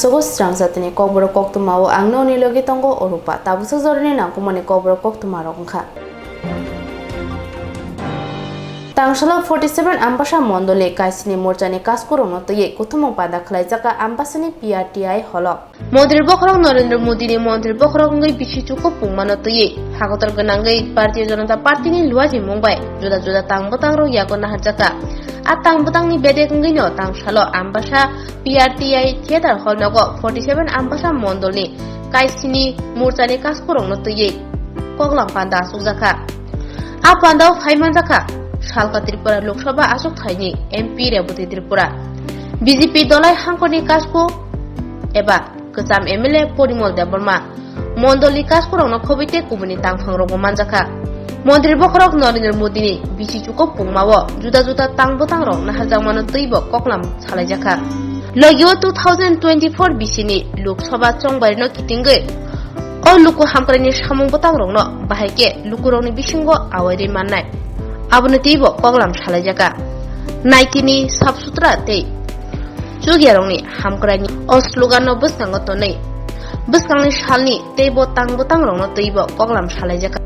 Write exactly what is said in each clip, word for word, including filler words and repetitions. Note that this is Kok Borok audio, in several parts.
Sogo srang jatini kokborok koktwma o ang noni logi tongo Orupa. Tabuksa jorani nangkukmani kokborok koktwma rok wngkha. Tangsalo forty seven Ambasa mondolni kaisini morchani kaskurokno twiwi kuthumung panda khlaijak kha Ambasani P R T I holo. Montri bokhorok Narendra Modini montri bokhorok wngwi bisi chukupungmano twiwi hakotor gwnangwi Bharatiya Janata Partyni luajimung bai juda juda tang bwtangrok yago naharjak kha. A tang bwtangni bedek wngwino tangsalo Ambasa P R T I Theatre Hall nogo forty seven Ambasa mondolni kaisini morchani kaskurokno twiwi koklam panda achukjakha. A pandao phai manjakha salka Tripura Lok Sabha achukthai ni M P Reboti Tripura, B J P dolai hangkhorni kasku eba kwcham M L A Porimol Debbarma, mondolni kaskurokno khobwi tei kubuni tangphangrokbo manjakha. Montri bokhorok Narendra Modini bisi chukupungmao juda juda tang bwtangrok naharjakmano twibo koklam salaijakha. Logio two thousand twenty-four bisini Lok Sabha chongbarino kitingwi o luku hamkraini samung bwtangrokno bahai khe lukurokni bisingo awairwi mannai. Abono teibo koklam salaijakha. Naikini sap sutra tei chugiarokni hamkraini o sloganno bwskango tonwi bwskangni salni teibo tang bwtangrokno twibo koklam salaijakha.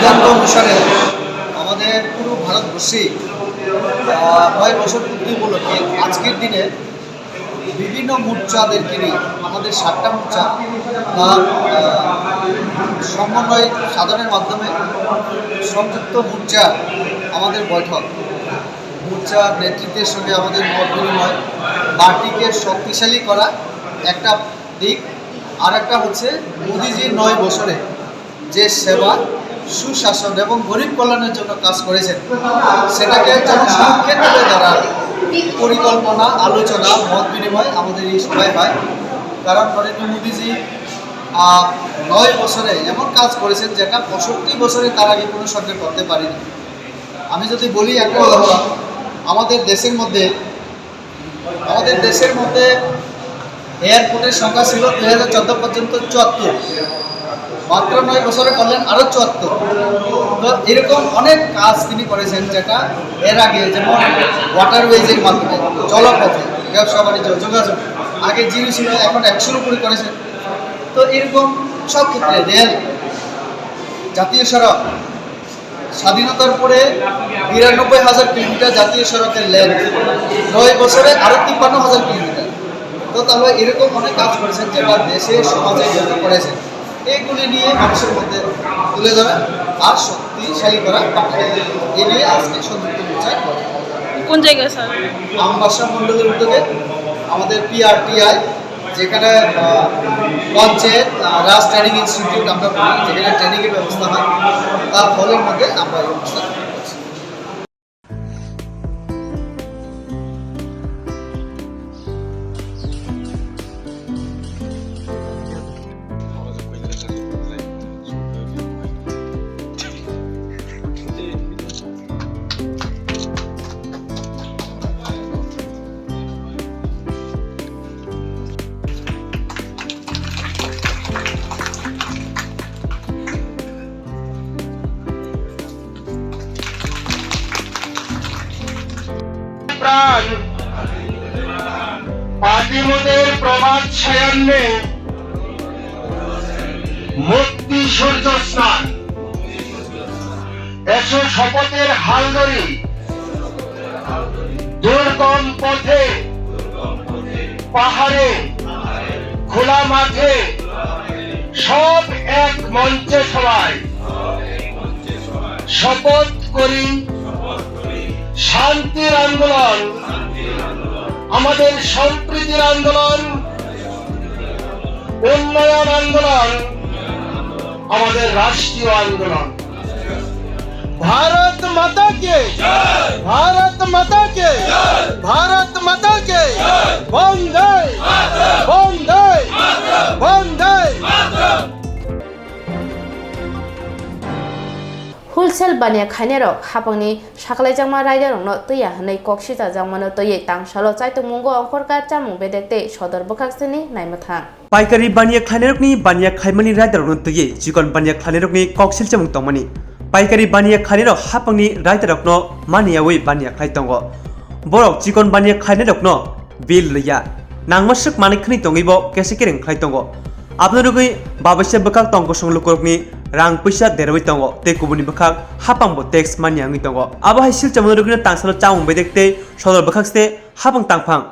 সিদ্ধান্ত অনুসারে আমাদের পুরো ভারতবর্ষে, আহ, নয় বছর পূর্তি উপলক্ষে আজকের দিনে বিভিন্ন মোর্চাদেরকে নিয়ে, আমাদের সাতটা মোর্চা, তার, আহ, সমন্বয় সাধনের মাধ্যমে সংযুক্ত মোর্চা আমাদের বৈঠক। মোর্চার নেতৃত্বের সঙ্গে আমাদের মত বিনিময়, পার্টিকে শক্তিশালী করা একটা দিক, আর একটা হচ্ছে মোদিজির নয় বছরে যে সেবা, সুশাসন এবং গরিব কল্যাণের জন্য কাজ করেছেন, সেটাকে জনসমক্ষে তুলে ধরার পরিকল্পনা, আলোচনা, মত বিনিময় আমাদের এই সভায় হয়। কারণ নরেন্দ্র মোদীজি, আহ, নয় বছরে এমন কাজ করেছেন, যেটা পঁয়ষট্টি বছরে তার আগে কোনো সরকার করতে পারেনি। আমি যদি বলি একটা উদাহরণ, আমাদের দেশের মধ্যে আমাদের দেশের মধ্যে এয়ারপোর্টের সংখ্যা ছিল দুই হাজার চোদ্দ পর্যন্ত চুয়াত্তর, মাত্র নয় বছরে করলেন আরো চুয়াত্তর। তো এরকম অনেক কাজ তিনি করেছেন, যেটা এর আগে যেমন ওয়াটারওয়েজের মাধ্যমে, জলপথে, ব্যবসা বাণিজ্য, যোগাযোগ আগে জিরো ছিল, এখন একশোর উপরে করেছেন। তো এরকম সব ক্ষেত্রে রেল, জাতীয় সড়ক, স্বাধীনতার পরে বিরানব্বই হাজার কিলোমিটার জাতীয় সড়কের লেন্থ, নয় বছরে আরো তিপ্পান্ন হাজার কিলোমিটার। তো তাহলে এরকম অনেক কাজ করেছেন, যেটা দেশে সমাজে যত করেছেন, এইগুলি নিয়ে মানুষের মধ্যে তুলে ধরা আর শক্তিশালী করা, এ নিয়ে আজকে সংযুক্ত মোর্চার বৈঠক। কোন জায়গায় স্যার? আমবাসা মণ্ডলের উদ্যোগে আমাদের পিআরটিআই, যেখানে, আহ, পঞ্চায়েত, আহ, রাজ ট্রেনিং ইনস্টিটিউট আমরা বলি, যেখানে ট্রেনিং এর ব্যবস্থা হয়, তার হলের মধ্যে আমরা এই অনুষ্ঠান করছি। প্রাণ পাতিমদের প্রভাত সায়াহ্নে মুক্তি সূর্য স্নান। এসো শপথের হাল ধরি, দুর্গম পথে, পাহাড়ে, খোলা মাঠে, সব এক মঞ্চে সবাই শপথ করি শান্তির আন্দোলন, আমাদের সম্প্রীতির আন্দোলন, উন্নয়ন আন্দোলন, আমাদের রাষ্ট্রীয় আন্দোলন। ভারত মাতা কে জয়। ভারত মাতা কে জয়। ভারত মাতা কে জয়। বন্দে মাতরম। বন্দে মাতরম। বন্দে মাতরম। Wholesale baniya khainairok hapangni sakhlaijakma raidarokno twiya hwnwi kok sichajakmano twiwi tangsalo chaitokmungo ongkhorkha chamung bedek tei sodor bwkhaksini naimwthang. Paikari baniya khlainairokni baniya khaimani raidarokno twiwi chikon baniya khlainairokni kok silchamung tongmani. Paikari baniya khainai rok hapang ni raida rok no mani yawi baniya khlai tongo. Borok chikon baniya khainai rok no bill liya. Nangma swk manwi khwnwi tongwi bo kesa kereng khlai tongo. Aboni rwgwi babaisa bwkhak tongkosong lukurokni rang puisa derwi tongo tei kubuni bwkhak hapang bo tax manya wngwi tongo. Abo hai silchamo rwgwino tangsalo chamung bedek tei sodor bwkhak se hapang tangphang.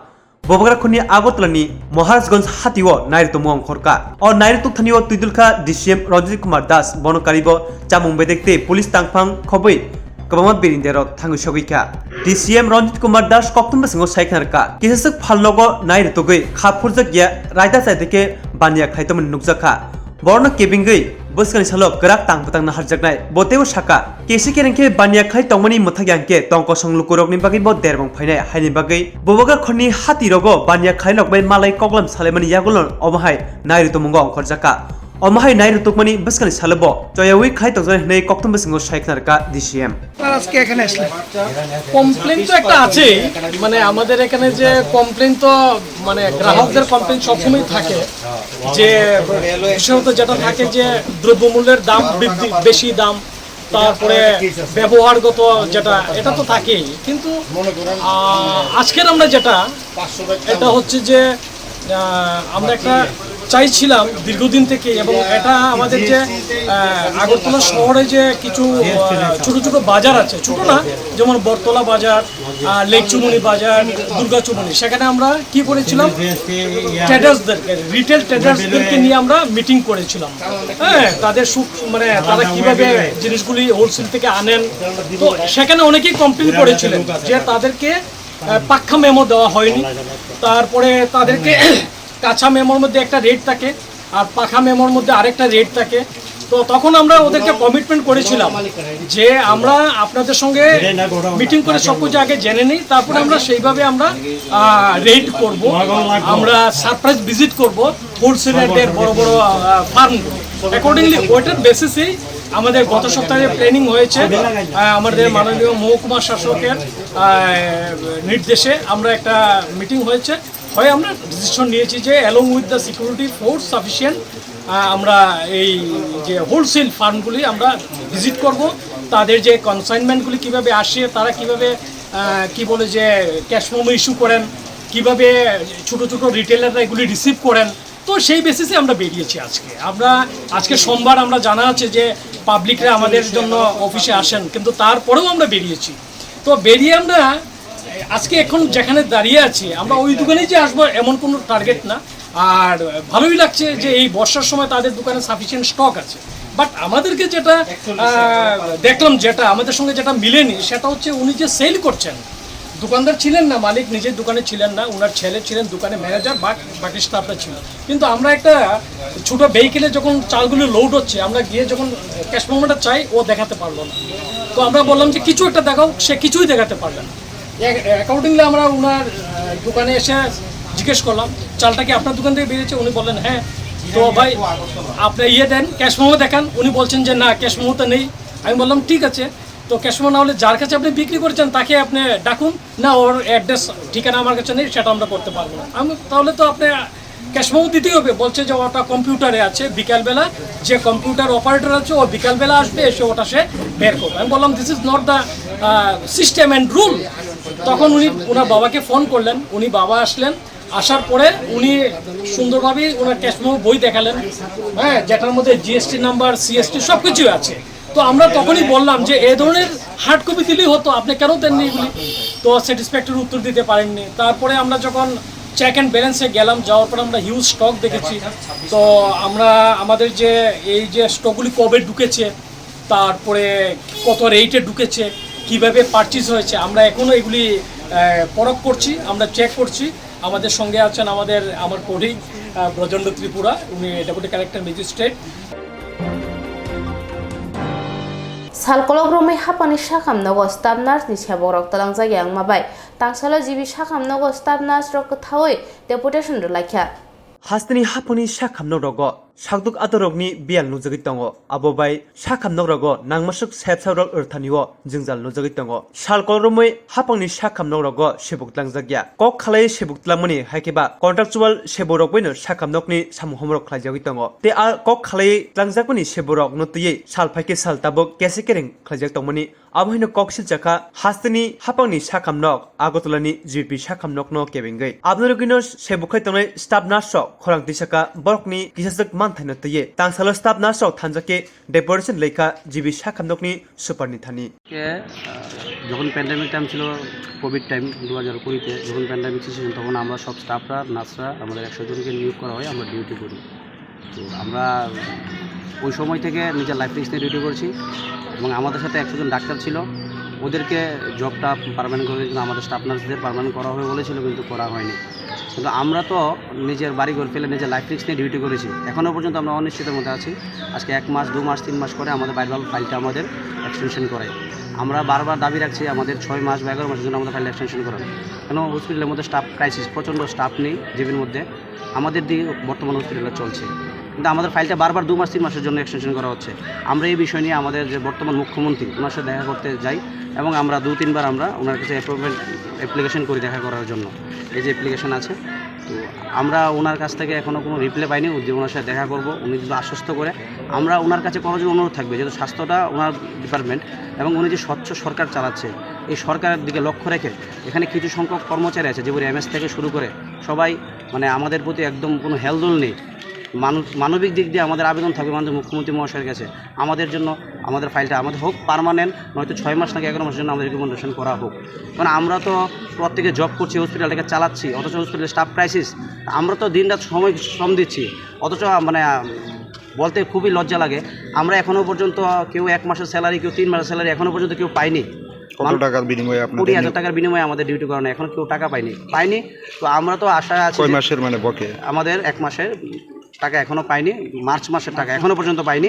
Bobagra khoni Agartala ni Maharajganj hati o nairutumo ongkhorka. O nairutuk thani o twidulkha D C M Ranjit Kumar Das, bono karibo chamung bedek tei police tangphang khobwi kwbangma birindero thangwi sogwi kha. D C M Ranjit Kumar Das koktwma swngo sai khna rwkha, kisaswk phalnogo nai rwtugwi kha phurjak ya raida chaide khe baniya khlai tongmani nukjak kha. Borokno kebengwi bwskangni salo kwrak tang bwtang naharjaknai. Bo teibo saka, kesi kereng khe baniya khlai tongmani mwthak ya hwnkhe tongkosong lukurokni bagwi bo derbong phainai, haini bagwi Bubagra khorni hati rogo baniya khlai nokbai malai koklam salaimani yagulo omo hai nai rwtwmwngo ongkhorjak kha. Omo hai nai rwtukmani bwskangni salo bo choyawi khlai tongjaknai hwnwi koktwma swngo sai khna rwkha D C M. তারা আজকে এখানে আসলেন। কমপ্লেন তো একটা আছেই, মানে আমাদের এখানে যে কমপ্লেন তো মানে গ্রাহকদের কমপ্লেন সবসময় থাকে যে বিশেষত যেটা থাকে যে দ্রব্যমূল্যের দাম বৃদ্ধি, বেশি দাম, তারপরে ব্যবহারগত যেটা, এটা তো থাকেই। কিন্তু আহ, আজকের আমরা যেটা, এটা হচ্ছে যে আহ, আমরা একটা চাইছিলাম দীর্ঘদিন থেকে, এবং এটা আমাদের যে আহ, আগরতলা শহরে যে কিছু আহ, ছোট ছোট বাজার আছে, ছোট না, যেমন বটতলা বাজার, আহ, লেক চুমুনি বাজার, দুর্গা চুমুনি, সেখানে আমরা কি করেছিলাম, ট্রেডার্সদেরকে, রিটেল ট্রেডার্সদেরকে নিয়ে আমরা মিটিং করেছিলাম। হ্যাঁ, তাদের সুখ, মানে তারা কিভাবে জিনিসগুলি হোলসেল থেকে আনেন। তো সেখানে অনেকেই কমপ্লেন করেছিলেন যে তাদেরকে আহ, পাক্কা মেমো দেওয়া হয়নি। তারপরে তাদেরকে কাঁচা মেমোর মধ্যে একটা রেট থাকে, আর পাকা মেমোর মধ্যে আরেকটা রেট থাকে। তো তখন আমরা ওদেরকে কমিটমেন্ট করেছিলাম যে আমরা আপনাদের সঙ্গে মিটিং করে সব কিছু আগে জেনে নিই, তারপরে আমরা সেইভাবে আমরা রেড করব, আমরা সারপ্রাইজ ভিজিট করব হোলসেলারদের বড় বড় ফার্মগুলো। অ্যাকর্ডিংলি ওইটার বেসিসেই আমাদের গত সপ্তাহে প্ল্যানিং হয়েছে, আহ, আমাদের মাননীয় মহকুমা শাসকের আহ, নির্দেশে আমরা একটা মিটিং হয়েছে, হয়ে আমরা ডিসিশন নিয়েছি যে along with the security force sufficient আমরা এই যে হোলসেল ফার্মগুলি আমরা ভিজিট করব, তাদের যে কনসাইনমেন্টগুলি কীভাবে আসে, তারা কীভাবে আহ, কী বলে যে ক্যাশ মেমো ইস্যু করেন, কীভাবে ছোটো ছোটো রিটেলাররা এগুলি রিসিভ করেন। তো সেই বেসিসে আমরা বেরিয়েছি আজকে। আমরা আজকে সোমবার, আমরা জানা আছে যে পাবলিকরা আমাদের জন্য অফিসে আসেন, কিন্তু তারপরেও আমরা বেরিয়েছি। তো বেরিয়ে আমরা আজকে এখন যেখানে দাঁড়িয়ে আছি, আমরা ওই দোকানেই যে আসবো এমন কোনো টার্গেট না। আর ভালোই লাগছে যে এই বর্ষার সময় তাদের দোকানে সাফিসিয়েন্ট স্টক আছে। বাট আমাদেরকে যেটা আহ, দেখলাম, যেটা আমাদের সঙ্গে যেটা মিলেনি, সেটা হচ্ছে উনি যে সেল করছেন, দোকানদার ছিলেন না, মালিক নিজের দোকানে ছিলেন না, ওনার ছেলে ছিলেন দোকানে ম্যানেজার, বাক-, বাকি স্টাফরা ছিল। কিন্তু আমরা একটা ছোট ভেহিকেলে যখন চালগুলো লোড হচ্ছে, আমরা গিয়ে যখন ক্যাশ মেমোটা চাই, ও দেখাতে পারলো না। তো আমরা বললাম যে কিছু একটা দেখাও, সে কিছুই দেখাতে পারলো না। অ্যাকর্ডিংলি আমরা ওনার আহ, দোকানে এসে জিজ্ঞেস করলাম, চালটা কি আপনার দোকান থেকে বেরিয়েছে? উনি বললেন হ্যাঁ। তো ভাই, আপনি ইয়ে দেন, ক্যাশ মেমো দেখান। উনি বলছেন যে না, ক্যাশ মেমো তো নেই। আমি বললাম ঠিক আছে, তো ক্যাশ মেমো না হলে যার কাছে আপনি বিক্রি করেছেন তাকে আপনি ডাকুন। না, ওর অ্যাড্রেস ঠিকানা আমার কাছে নেই, সেটা আমরা করতে পারবো না। আমি তাহলে তো আপনি ক্যাশ মেমো দিতেই হবে। বলছে যে ওটা কম্পিউটারে আছে, বিকালবেলা যে কম্পিউটার অপারেটর আছে ও বিকালবেলা আসবে, এসে ওটা সে বের করবে। আমি বললাম this is not the system and rule। তখন উনি ওনার বাবাকে ফোন করলেন, উনি বাবা আসলেন, আসার পরে উনি সুন্দরভাবেই ওনার ক্যাশ মেমো বই দেখালেন, হ্যাঁ, যেটার মধ্যে জিএসটি নাম্বার, সিএসটি সব কিছুই আছে। তো আমরা তখনই বললাম যে এ ধরনের হার্ড কপি দিলেই হতো, আপনি কেন দেননি এগুলি? তো স্যাটিসফ্যাক্টরি উত্তর দিতে পারেননি। তারপরে আমরা যখন চেক অ্যান্ড ব্যালেন্সে গেলাম, যাওয়ার পর আমরা হিউজ স্টক দেখেছি। তো আমরা আমাদের যে এই যে স্টকগুলি কবে ঢুকেছে, তারপরে কত রেটে ঢুকেছে, কিভাবে পারচেজ হয়েছে, আমরা এখনও এগুলি আহ, পরখ করছি, আমরা চেক করছি। আমাদের সঙ্গে আছেন আমাদের আমার কলিগ ব্রজেন্দ্র ত্রিপুরা, উনি deputy collector magistrate. Sal kolok romwi hapani sakham nogo staff nurse ni sebok rok twlangjak ya wngma bai tangsalo G B sakham nogo staff nurse rok kwthawi deputation rwlaikha. Hasteni hapani sakham nok rogo Sakduk atorokni biyal nukjagwi tongo. Abo bai sakham nokrogo nangmasuk sep sakrok rwthanio jwngjal nukjagwi tongo. Sal kolrumwi hapangni sakham nokrogo sebuk tlangjakya. Kok khalai sebuk tlangmani hai khe ba contractual seburok baino sakham nokni samung homorok khlaijagwi tongo. Tei a kok khalai tlangjakmani seburokno twiwi sal phaikhe sal tabuk kese kereng khlaijak tongmani. Abo haino kok siljakha hasteni hapangni sakham nok Agartala ni G B P sakham nokno kebengwi. Aboni rwgwino sebukhai tongnai staff nurse rok khorang tisakha borokni kisaswk manthaino twiwi. Tangsalo staff nurse rok thanjakhe deputation laikha G B sakham nokni super ni thani. কে, আহ, যখন pandemic time ছিল, Covid time দু হাজার কুড়িতে, যখন pandemic situation, তখন আমরা সব স্টাফরা, নার্সরা, আমাদের একশো জনকে নিয়োগ করা হয়, আমরা ডিউটি করি। তো আমরা ওই সময় থেকে নিজের লাইফ রিস্ক নিয়ে ডিউটি করছি এবং আমাদের সাথে একশো জন ডাক্তার ছিল, ওদেরকে জবটা পার্মানেন্ট করে দিয়েছিল, আমাদের স্টাফ নার্সদের পার্মানেন্ট করা হবে বলেছিল, কিন্তু করা হয়নি। কিন্তু আমরা তো নিজের বাড়িঘর ফেলে নিজের লাইফ রিস্ক নিয়ে ডিউটি করেছি। এখনও পর্যন্ত আমরা অনিশ্চিতের মধ্যে আছি। আজকে এক মাস, দু মাস, তিন মাস করে আমাদের বাইরে ফাইলটা আমাদের এক্সটেনশন করে। আমরা বারবার দাবি রাখছি আমাদের ছয় মাস বা এগারো মাসের জন্য আমাদের ফাইলটা এক্সটেনশন করার। কেন হসপিটালের মধ্যে স্টাফ ক্রাইসিস, প্রচণ্ড স্টাফ নেই জিবির মধ্যে। আমাদের দিয়ে বর্তমানে হসপিটালটা চলছে, কিন্তু আমাদের ফাইলটা বারবার দু মাস, তিন মাসের জন্য এক্সটেনশন করা হচ্ছে। আমরা এই বিষয় নিয়ে আমাদের যে বর্তমান মুখ্যমন্ত্রী, ওনার সাথে দেখা করতে যাই এবং আমরা দু তিনবার আমরা ওনার কাছে অ্যাপয়েন্টমেন্ট অ্যাপ্লিকেশন করি দেখা করার জন্য। এই যে অ্যাপ্লিকেশন আছে, তো আমরা ওনার কাছ থেকে এখনও কোনো রিপ্লাই পাইনি যে ওনার সাথে দেখা করব। উনি যদি আশ্বস্ত করে, আমরা ওনার কাছে করার জন্য অনুরোধ থাকবে, যেহেতু স্বাস্থ্যটা ওনার ডিপার্টমেন্ট এবং উনি যে স্বচ্ছ সরকার চালাচ্ছে, এই সরকারের দিকে লক্ষ্য রেখে এখানে কিছু সংখ্যক কর্মচারী আছে, যেমন এমএস থেকে শুরু করে সবাই, মানে, আমাদের প্রতি একদম কোনো হেলদোল নেই। মানুষ, মানবিক দিক দিয়ে আমাদের আবেদন থাকবে মাননীয় মুখ্যমন্ত্রী মহাশয়ের কাছে, আমাদের জন্য আমাদের ফাইলটা আমাদের হোক পার্মানেন্ট, নয়তো ছয় মাস নাকি এগারো মাসের জন্য আমাদের রিকমেন্ডেশন করা হোক। কারণ আমরা তো প্রত্যেকে জব করছি, হসপিটালটাকে চালাচ্ছি, অথচ হসপিটালে স্টাফ ক্রাইসিস। আমরা তো দিন রাত সময় শ্রম দিচ্ছি, অথচ, মানে, আম, বলতে খুবই লজ্জা লাগে। আমরা এখনো পর্যন্ত কেউ এক মাসের স্যালারি, কেউ তিন মাসের স্যালারি এখনো পর্যন্ত কেউ পাইনি। কত মান-, টাকার বিনিময়ে আপনাদের কুড়ি হাজার নিয়োগ? টাকার বিনিময়ে আমাদের ডিউটি করানো, এখনো কেউ টাকা পাইনি, পাইনি। তো আমরা তো আশা আছি কয় যে মাসের, মানে, বকেয়া? আমাদের এক মাসের টাকা এখনো পাইনি, মার্চ মাসের টাকা এখনো পর্যন্ত পাইনি,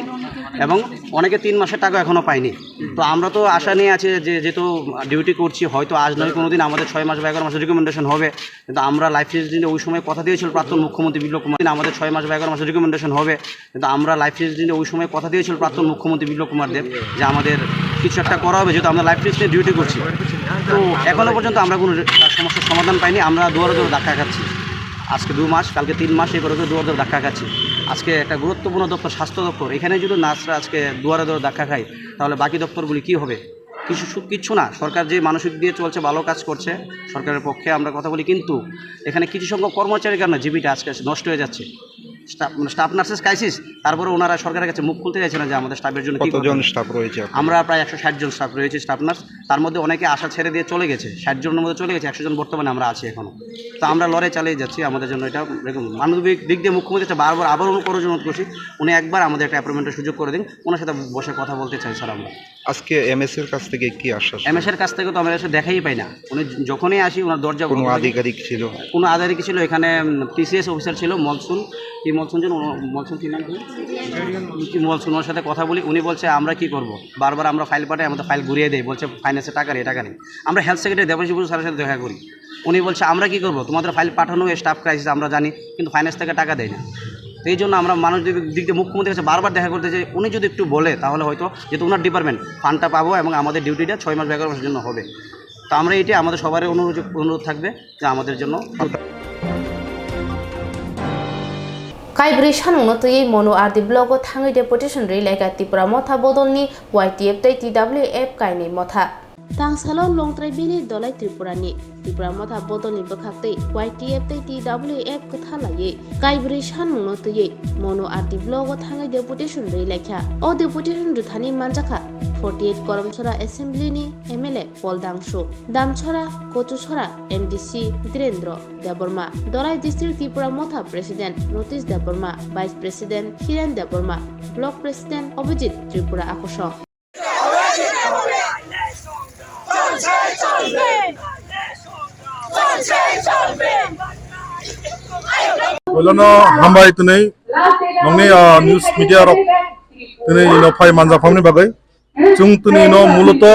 এবং অনেকে তিন মাসের টাকা এখনো পাইনি। তো আমরা তো আশা নিয়ে আছি যে যেহেতু ডিউটি করছি, হয়তো আজ নয় কোনো দিন আমাদের ছয় মাস বা এগারো মাসের রিকমেন্ডেশন হবে। কিন্তু আমরা লাইফ রিস্ক নিয়ে ওই সময় কথা দিয়েছিল প্রাক্তন মুখ্যমন্ত্রী বিপ্লব কুমার, আমাদের ছয় মাস বা এগারো মাসের রিকমেন্ডেশন হবে। কিন্তু আমরা লাইফ রিস্ক নিয়ে ওই সময় কথা দিয়েছিল প্রাক্তন মুখ্যমন্ত্রী বিপ্লব কুমার দেব যে আমাদের কিছু একটা করা হবে, যেহেতু আমরা লাইফ রিস্ক নিয়ে ডিউটি করছি। তো এখনো পর্যন্ত আমরা কোনো রে-, তার সমস্যার সমাধান পাইনি। আমরা দুয়ারে দুয়ারে ধাক্কা খাচ্ছি, আজকে দু মাস, কালকে তিন মাস, এই করে করে দুয়ারে দুয়ারে ধাক্কা খাচ্ছি। আজকে একটা গুরুত্বপূর্ণ দপ্তর, স্বাস্থ্য দপ্তর, এখানে যদি নার্সরা আজকে দুয়ারে দুয়ারে ধাক্কা খায়, তাহলে বাকি দপ্তরগুলি কি হবে? কিছু সু-, কিচ্ছু না। সরকার যে মানসিক দিয়ে চলছে, ভালো কাজ করছে, সরকারের পক্ষে আমরা কথা বলি, কিন্তু এখানে কিছু সংখ্যক কর্মচারীর কারণে জিবিটা আজকে নষ্ট হয়ে যাচ্ছে। স্টাফ, মানে, স্টাফ নার্সেস ক্রাইসিস, তারপরে ওনারা সরকারের কাছে মুখ খুলতে চাইছে না যে আমাদের স্টাফের জন্য কি কতজন করতে হবে। স্টাফ রয়েছে আপনাদের? আমরা প্রায় একশো ষাট জন স্টাফ রয়েছে, স্টাফ নার্স। তার মধ্যে অনেকে আশা ছেড়ে দিয়ে চলে গেছে, ষাট জনের মধ্যে চলে গেছে, একশো জন বর্তমানে আমরা আছি এখনো। তো আমরা লড়াই চালিয়ে যাচ্ছি, আমাদের জন্য এটা এরকম মানবিক দিক দিয়ে মুখ্যমন্ত্রী কাছে বারবার আবার অনু-, করার জন্য করছি, উনি একবার আমাদের একটা অ্যাপয়েন্টমেন্টের সুযোগ করে দিন, ওনার সাথে বসে কথা বলতে চাই স্যার আমরা। আজকে এমএস এর কাছ থেকে কি আশ্বাস এমএস পেলেন? এর কাছ থেকে তো আমরা এসে দেখাই পাই না। উনি যখনই আসি, ওনার দরজা কোনো বন্ধ থাকে। আধিকারিক ছিল? কোনো আধিকারিক ছিল, এখানে, উম, টিসিএস অফিসার ছিল, মলসুন, কি মলসুন যেন, ও-, মলসুন কি নাম কি? কি মলসুন, ওনার সাথে কথা বলি, উনি বলছে, "আমরা কি করব? বারবার আমরা ফাইল পাঠাই, আমাদের ফাইল ঘুরিয়ে দেয়, বলছে ফাইন্যান্সে টাকা নেই, টাকা নেই।" আমরা হেলথ সেক্রেটারি দেবাশিস বসু স্যারের সাথে দেখা করি, উনি বলছে, "আমরা কি করব? তোমাদের ফাইল পাঠানো, স্টাফ ক্রাইসিস আমরা জানি, কিন্তু ফাইন্যান্স থেকে টাকা দেয় না।" তো এই জন্য আমরা মানবিক দিক দিয়ে মুখ্যমন্ত্রীর কাছে বারবার দেখা করতে চাই, উনি যদি একটু বলে তাহলে হয়তো, যেহেতু ওনার ডিপার্টমেন্ট, ফান্ডটা পাবো এবং আমাদের ডিউটিটা ছয় মাস বা এগারো মাসের জন্য হবে। তো আমরা এটাই আমাদের সবার অনুরোধ, অনুরোধ থাকবে যে আমাদের জন্য। Kaibrwi sanungno twiwi Monu R D block o thangwi deputation rwi laikha Tipra Motha bodolni Y T F tei T W F kainwi motha. Tangsalo Longtrai Valley Dolai Tripurani Tipra Motha bodolni bwkhaktwi Y T F tei T W F kwtha laiwi kaibrwi sanungno twiwi Monu R D block o thangwi deputation rwi laikha. O deputation rwthani manjakha forty eight Koromsora Assembly ni M L A Paul Dangsu, Damsora, Kochusora M D C Dhirendra Debbarma, Dolai District Tipra Motha President Notish Debbarma, Vice President Hiren Debbarma, Block President Abhijit Tripura Akosong. Boilono hambai twnwi nongni, ah, news media rok twnwi ino phai manjak phamni bagwi. Chwng twnwi no muloto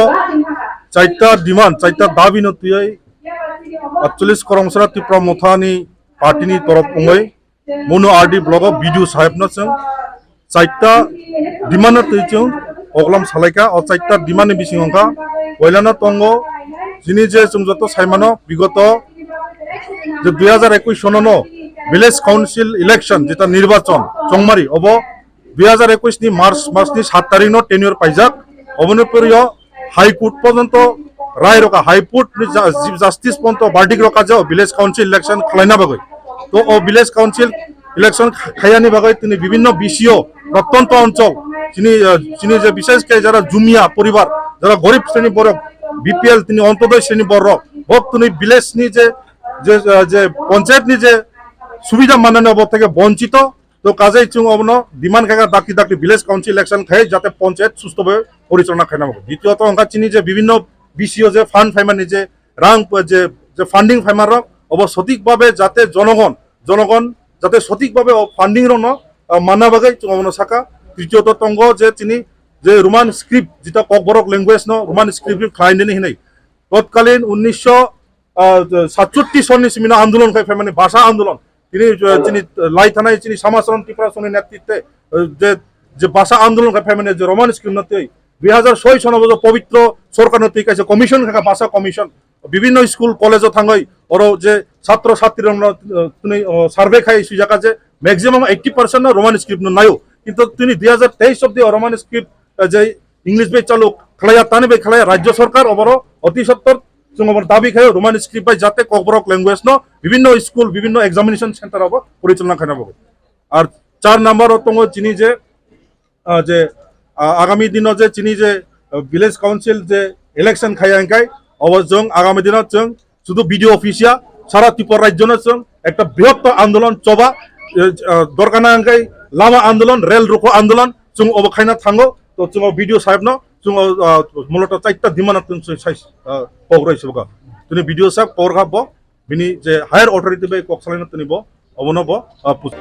chaita demand, chaita dabi no twiwi atchollish Koromsora Tipra Mothani party ni torof wngwi Mono R D block o B D O saheb no chwng chaita demand no twi chwng koklam salaikha. O chaita demand ni bisingo wngkha, poilano tongo chini je chwng joto saimano bigoto je dui hajar ekush sono no village council election jeta nirbachon chongmari obo dui hajar ekush ni March mas ni sat tarik no tenure paijak. Oboni poriyo High Court porjonto rai rokha, High Court ni ja-, Chief Justice porjonto verdict rokha je o village council election khwlaina bagwi. To o village council election kha-, khayani bagwi tini bibhinno B C O protyonto onchol chini, ah, chini je bishesh khe jara jumia poribar, jara gorib shreni borok, B P L tini ontodoi shreni borok, bok tini village ni je, je, ah, je panchayat ni je subida manani obo theke bonchito. To kajai chwng obono demand khaikha dakti dakti village council election khai jate panchayat susto bhabe porichalona khaina bagwi. Ditiyoto wngkha chini je bibhinno B C O je fund phaimani je rang je, je funding phaimarok obo sothik bhabe jate jonogon, jonogon jate sothik bhabe o funding rokno, ah, manna bagwi chwng obono sakha. Tritiyoto tongo je chini je Roman script jeta Kokborok language no Roman script khlainani hinwi totkalin unnisho ah, satchatti sonni simino andolon khai phaimani bhasha andolon. Tini, ah, chini, ah, lai thanai chini Samacharan Tripura songni netritwe, ah, je, je bhasha andolon khai phaimani je Roman script no twi dui hajar soi sono bo je pobitro sorkar no twi kaisa commission kha bhasha commission. Bibhinno school college o thangwi oro je chhatro chhatri rokno, ah, tini, ah, survey khai swijaka je maximum eighty percent no Roman script no naio. Kintu tini dui hajar teis obdi o Roman script, ah, je English bai chalu khlaiya, tani bai khlaiya, Rajya Sarkar oboro oti sottor chwng obor dabi khaio, Roman script bai jate Kokborok language no bibhinno school, bibhinno examination center obo porichalona khaina bagwi. Ar char number o tongo chini je, ah, je, ah, agami dino je chini je, ah, village council je election khaiya hingkai, obo chwng agami dino chwng Sudu B D O office ya, sara Tripura rajyo no chwng ekta brihottor andolon choba, eh, eh, dorkar na hingkai lama andolon, rel rukho andolon, chwng obo khaina thango, to chwng o B D O saheb no, chwng o, ah, muloto chaita demand no chwng sai, ah, pogroi subaka. Tini B D O saheb pogor kha bo, bini je higher authority bai kok salai no tini bo, Obono bo, ah, pus-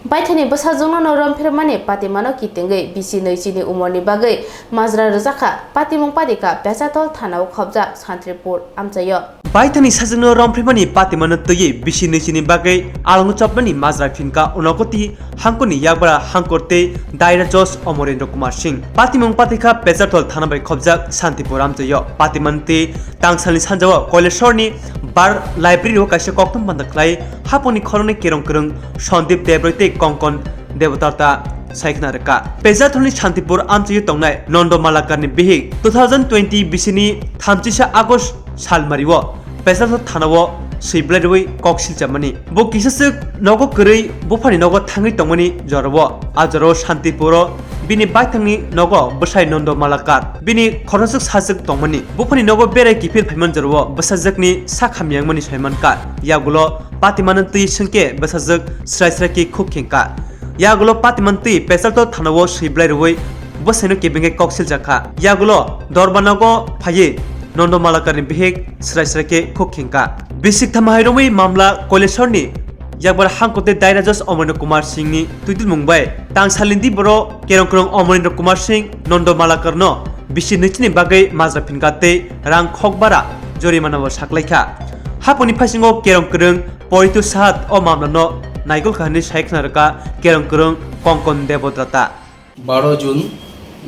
Baithani bwsajwkno no romphirmani patimano kitingwi bisi nwichini umorni bagwi majra rwjakha. Patimung padikha Pechatol thanao khobjak Santripur amchaio. Baithani sajwkno romphirmani patimano twiwi bisi nwichini bagwi alongo chopmani majra phinkha Unakoti hangkoni yakbara hangkor tei Daira Jos Omorendra Kumar Singh. Patimung patikha Pechatol thana bai khobjak Santipur amchaio. Patimani twi tangsalni sanjao Koileshorni Bar Library-o kaisa koktwma panda khlai haponi khoroknwi kerong kwrwng Sandip Debroi tei Konkon Debodarta sai khna rwkha. Pechatolni Santipur amchaio tongnai Nondo Malakarni bihik two thousand twenty bisini thamchisa August salmario Pechatol thanao swi bwlairwi kok silchamani. Bo kisaswk nogo kwrwi buphani nogo thangwi tongmani jorao. A jorao Santipuro bini baithangni nogo bwsai Nondo Malakar bini khoroswk sajwk tongmani. Buphani nogo berai kiphil phaimani jorao bwsajwkni sak hamyangmani saimankha. Yagulo patimano twi swngkhe bwsajwk srai srai khe khuk khengkha. Yagulo patimani twi Pechatol thanao swi bwlairwi bwsaino kebengwi kok siljakha. Yagulo Dorbanogo phaiwi Nondo Malakarni bihik srai srai khe khuk khengkha. Bisik thamhai romwi mamla Koileshorni yakbar hangkotwi Daira Jos Omorendra Kumar Singhni twidulmung bai tangsalni di boro kerong kerong Omorendra Kumar Singh Nondo Malakarno bisi nwichini bagwi majra phinkha tei rang khokbara jorimanabo saklaikha. Haponi phasingo kerong kerong Poitu Sahat o mamlano naigol kha hwnwi sai khna rwkha kerong kerong Konkon Debodrata. বারো জুন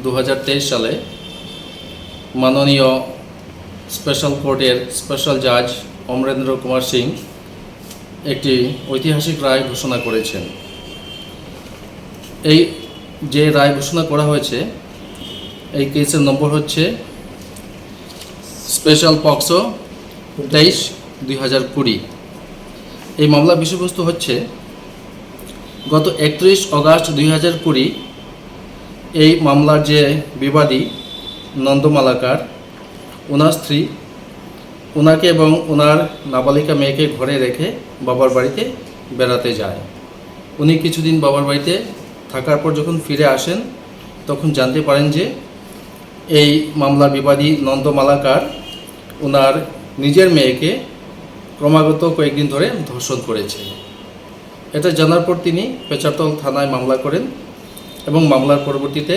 দু হাজার তেইশ সালে মাননীয় স্পেশাল কোর্টের স্পেশাল জাজ অমরেন্দ্র কুমার সিং একটি ঐতিহাসিক রায় ঘোষণা করেছেন। এই যে রায় ঘোষণা করা হয়েছে, এই কেসের নম্বর হচ্ছে স্পেশাল পক্সো তেইশ দুই হাজার কুড়ি। এই মামলার বিষয়বস্তু হচ্ছে, গত একত্রিশ অগাস্ট দুই হাজার কুড়ি এই মামলার যে বিবাদী নন্দমালাকার, ওনার স্ত্রী, ওনাকে এবং ওনার নাবালিকা মেয়েকে ঘরে রেখে বাবার বাড়িতে বেড়াতে যায়। উনি কিছুদিন বাবার বাড়িতে থাকার পর যখন ফিরে আসেন, তখন জানতে পারেন যে এই মামলার বিবাদী নন্দমালাকার ওনার নিজের মেয়েকে ক্রমাগত কয়েকদিন ধরে ধর্ষণ করেছে। এটা জানার পর তিনি পেচারতল থানায় মামলা করেন এবং মামলার পরবর্তীতে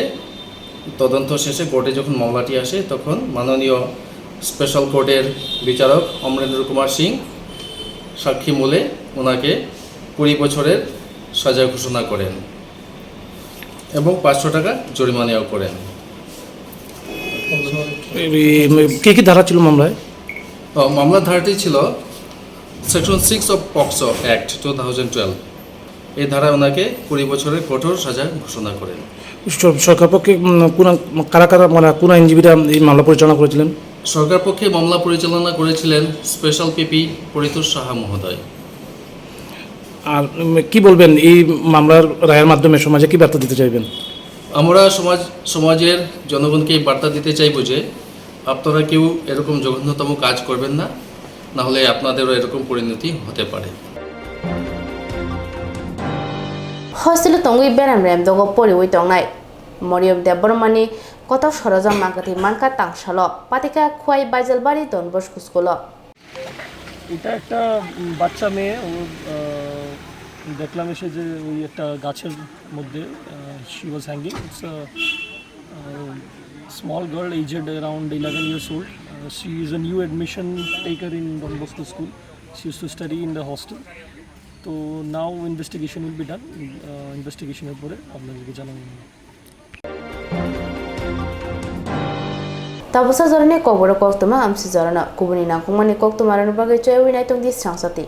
তদন্ত শেষে কোর্টে যখন মামলাটি আসে, তখন মাননীয় স্পেশাল কোর্টের বিচারক অমরেন্দ্র কুমার সিং সাক্ষী মূলে ওনাকে কুড়ি বছরের সাজা ঘোষণা করেন এবং পাঁচশো টাকা জরিমানাও করেন। এই, কি কি ধারা ছিল মামলায়? ও, মামলা ধারাটি ছিল section six of POCSO act two thousand twelve. এই ধারায় ওনাকে কুড়ি বছরের কঠোর সাজা ঘোষণা করেন। সর-, সরকার পক্ষে, উম, কোন, কারা কারা, মানে, কোন আইনজীবীরা এই মামলা পরিচালনা করেছিলেন? সরকার পক্ষে মামলা পরিচালনা করেছিলেন স্পেশাল পিপি পরিতোষ সাহা মহোদয়। আর, উম, কি বলবেন এই মামলার রায়ের মাধ্যমে সমাজে কি বার্তা দিতে চাইবেন? আমরা সমাজ, সমাজের জনগণকে এই বার্তা দিতে চাইব যে আপনারা কেউ এরকম জঘন্যতম কাজ করবেন না, না হলে আপনাদেরও এরকম পরিণতি হতে পারে। Hostel-o tongwi berem rem dogo poriwi tongnai Moriyom Debbarmani kotor sorojak mangkwthwi mankha tangsalo, patikha Khwai Baijalbari Don Bosco School-o. এটা একটা, উম, বাচ্চা মেয়ে, ও, আহ, দেখলাম এসে যে ওই একটা গাছের মধ্যে, আহ, she was hanging. It's a, uh, small girl, aged around eleven years old. Uh, she is a new admission taker in Don Bosco School. She used to study in the hostel. তো now investigation will be done. আহ, ইনভেস্টিগেশনের পরে আপনাদেরকে জানানো হবে। Tabuksa jorani kokborok koktwma amsi jorano kubuni nangkukmani koktwmarokni bagwi choyawi naitokdi srangsati.